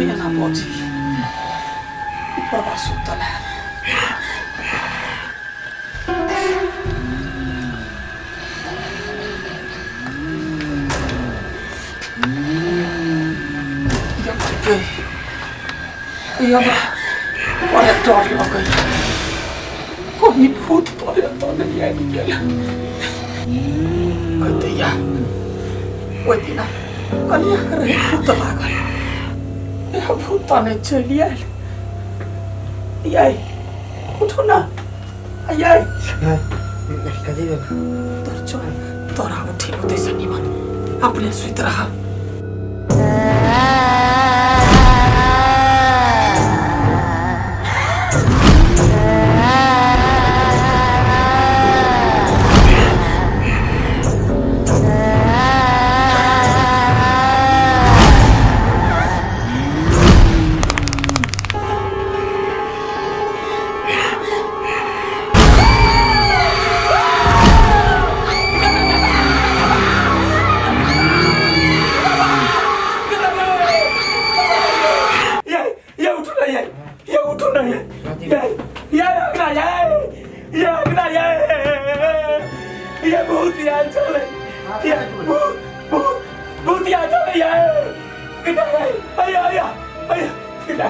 कथी एना बजी ऊपरबा सुतल है। बड़ा डर लगैया, कहीं भूत पड़े तो नहीं आबि गेल। कहतैया ओहि दिना कनियाके रहे भूत लागल, इएह भूत तऽ नहि चलि आयल। यै उठू ना यै। कथी भेल? तोर चल, तोरा उठेबो तैसँ निमन अपने सुति रह। ये ये उठो ना ये, ये उठो ना ये, ये ये अगला ये, ये अगला ये, ये भूत यार चले, ये भूत भूत भूत यार चले ये कितना है अया अया अया कितना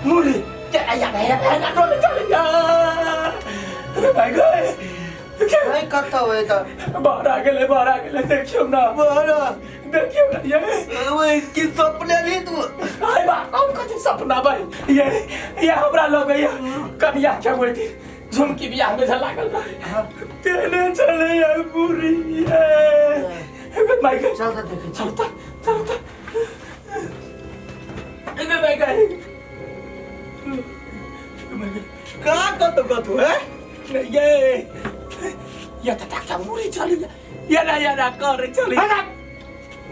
मुरी अया अया अया चले चले अरे भाई गए। नहीं कत्ता हुए था। बाहर आ गेलै, बाहर आ गेलै, देखियौ ना। बाहर आ। देखियौ ना ये। वो इसकी सपने भी तू। आय बा, हम कथी सपना भाई? ये हमरा लगैया कनिया के होई थी झुमकी बियाह में जे लागल रहे। तेने चले यार बुरी ये। माय गॉड। चल त देखै छी। चल त, चल त। अरे my God. का कतो कतो है? ये ये त टाका मुरी चली ये ना ये ना कर चली।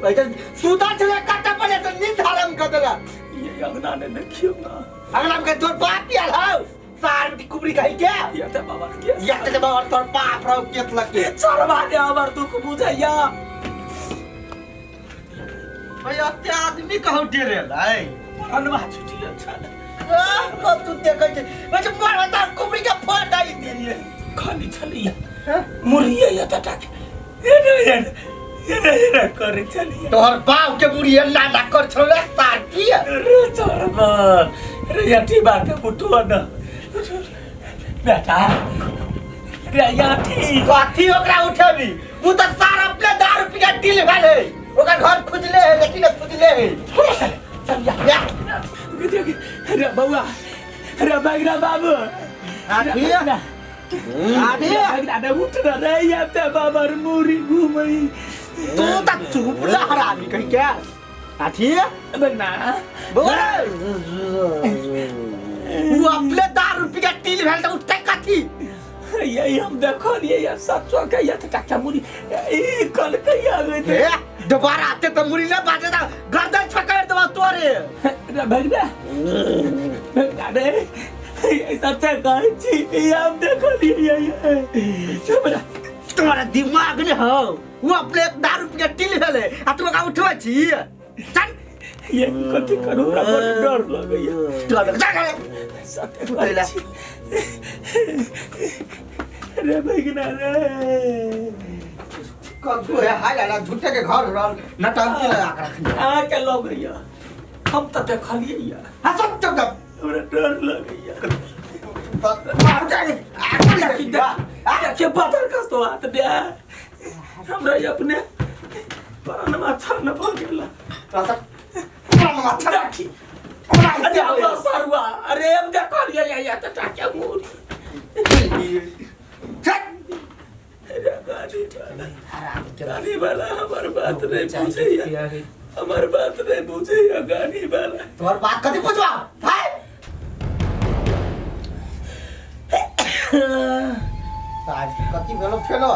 भाई त सुता छले कता पले त नींद हराम कर देला। ये अंगना ने देखियो ना। अगला के तोर बाप आयल हौ सार बेटी कुबरी कहि के। ये त बाबा के। या त बाबा तोर बाप रहो केत लगे। चरबा ने हमर दुख बुझैया। भाई अते आदमी कहू डेरे लै। अनवा छुटी गेल छल। कतू देखै छै भाई मर त कुबरी के फोड़ डाली दिए। खाली छलिया मुरिया या त टाके ये ना ये ना ये ना ये ना करे छलिया। तोहर बाप के मुड़ी ना ना कर छले सार की। अरे चरबा रे यठी बात के उठो ना बेटा रे यठी। कथी ओकरा उठेबी? उ त सार अपने दारू पी के दिल भेल है, ओकर घर खुजले है लेकिन खुजले है। चल चल या। या। रे बउआ रे बगरा बाबू। आठी? आठी? बगरा ने उठ ना रे या ते बाबर मुरी घूमई। तू त चुप ना हरामी कहि के। आठी? बगना। बउआ। उ अपने दारू पी के तिल भेल त उठते कथी? यही हम देखलिए या सचो के या त काका मुरी ई कल के आवे ए दोबारा आते त मुरी ना बाजे त गर्दन छकड़ देबा तोरे। रे भगना भगना रे ये सच्चा कहै छी ई हम देखलिए ये हमरा तोरा दिमाग ने हो, उ अपने दारू पी के तिल भेले आ तू ओकरा उठबै छी। चल। ये कथी करू हमरा बड़ डर लगैया। चल, चल, चल। सत्य सुतैला। कहै छी रे भगना रे। कथू है हाय लाला झूठे के घर रहल नटंकी लगा के रखने। अहाँके लगैया हम तऽ देखलियै या। हाँ, सब चुप चुप। हमरा डर लगैया। मार जाए। देखिए बदर कस्तो हाथ दे हमरा ई अपने प्राणमा छन भऽ गेल। प्राणमा छन। देखी। अरे हमरा सरुआ अरे हम देखलियै या या तऽ टाके मुरी। अरे गाड़ी वाला गाड़ी वाला हमर बात नहीं बुझैया, हमर बात नहीं बुझैया गाड़ी वाला। तोहर बात कथी बुझबा? हाय। आज कथी भेलो फेलो?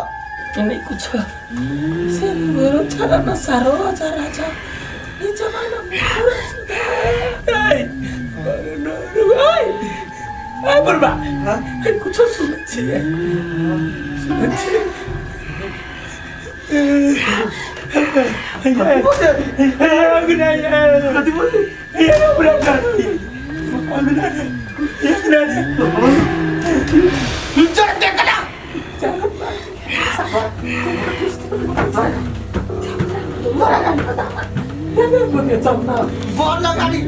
नहीं कुछ से मेरो छाड़ा न सारो राजा राजा ये जमाना में पूरा सुधार। ऐ, अरे न, ऐ, ऐ बुढ़बा, ऐ कुछ सुनै छियै, सुनै छियै। कथी बोले ये हमरा चल देखला बोल लगाड़ी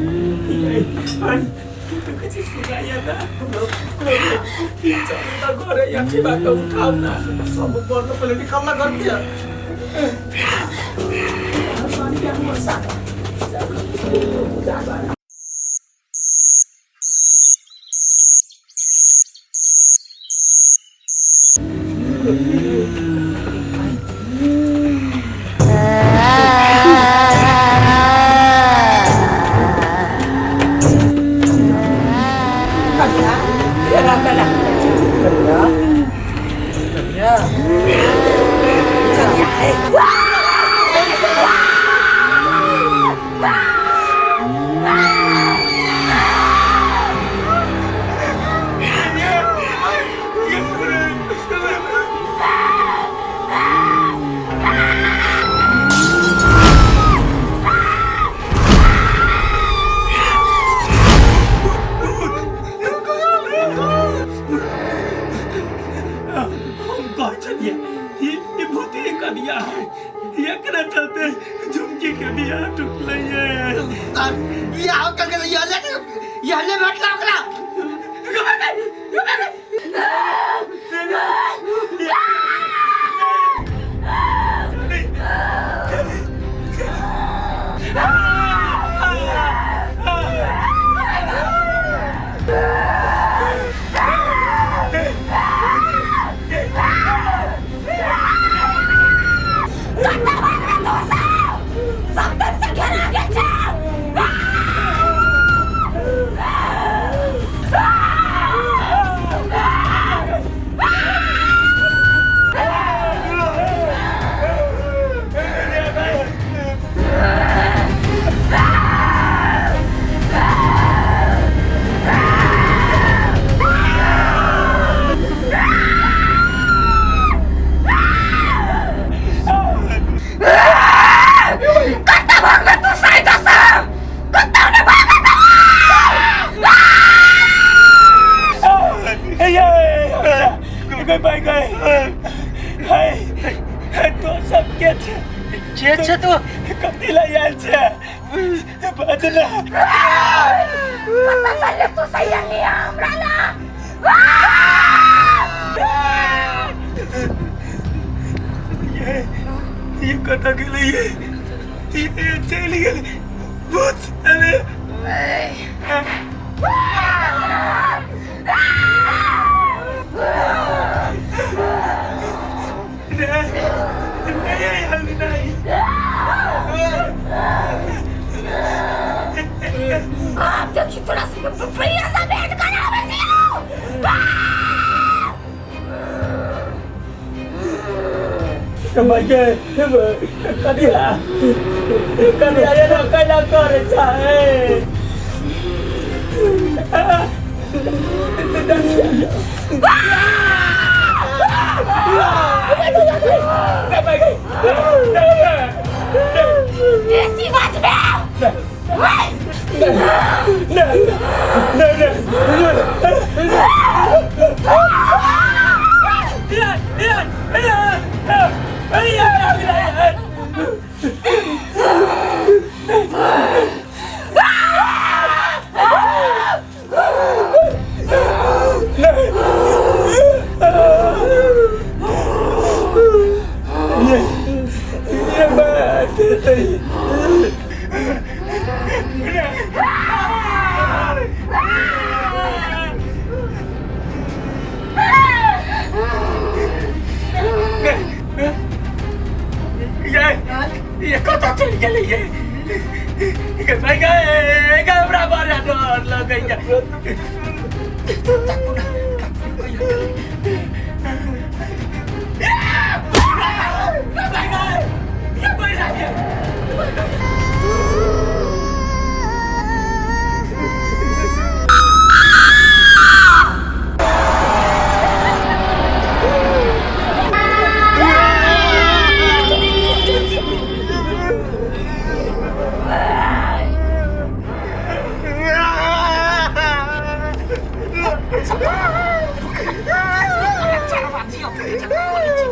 उठाओ ना सब बोल पहले निकलना कर दिया। चलते झुमकी के बियाह टूटलै ये। बियाह कर गेलै यहले यहले भेटला ओकरा। तो सब के छे तो कथी लए आयल छे बचले पता चलले तू सही नहीं हमरा ना। ये कथा गेलै ये चलि गेलै भूत अरे आप देखी थोड़ा सा प्रिया सा बैठ कर आवे कमाई कदिया कदिया ये ना कैला करे चाहे देसी बात में ये कतऽ चलि गेलै ये हमरा बड़ा डर लगैया। बोलै छी।